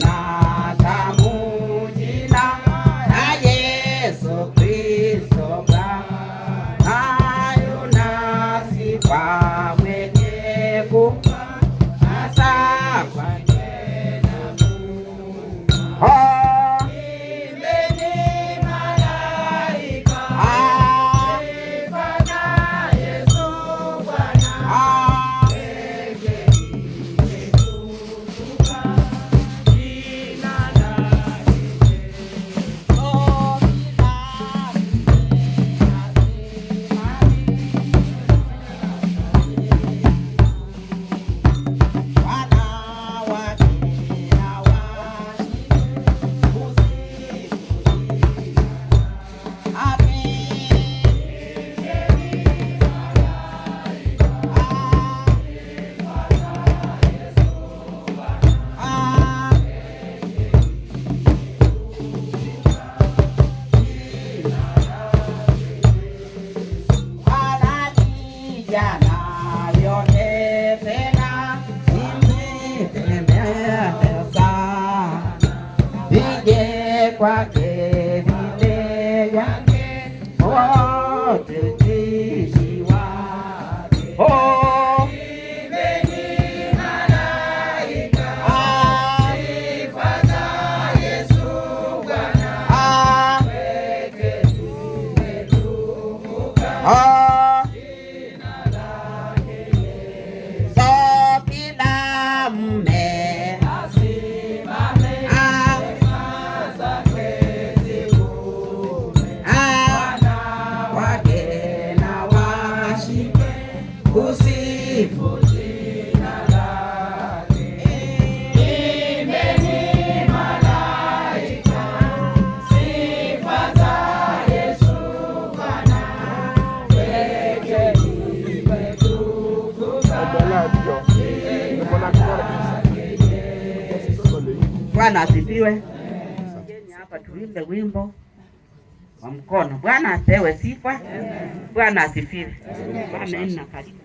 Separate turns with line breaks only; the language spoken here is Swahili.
Na tamu jina la Yesu Kristo Bwana, yuna sifa mwenye kufa hasa kwake. Oh,
Imbeni malaika,
ah,
sifa za Yesu Bwana,
ah.
pekee limetukuka jina lake.
Oh, kila wanawake na washike kusifu jina lake. Ah, ah. Wala vyote tena imetembea ije kwake vile yake wote jeshi wake. Oh,
Imbeni malaika,
ah,
sifa za Yesu Bwana,
ah,
pekee limetukuka
ah.
jina lake Yesu.
So kila mme
Asimame,
ah,
sifa zake zivume,
ah,
wanawake
wake na washike kusifu
jina lake. Imbeni malaika, sifa za Yesu Bwana, pekee limetukuka jina lake Yesu.
Bwana asifiwe. Kenya hapa tuimbe wimbo wa mkono. Bwana apewe sifa. Bwana asifiwe. Amen. Na karibu.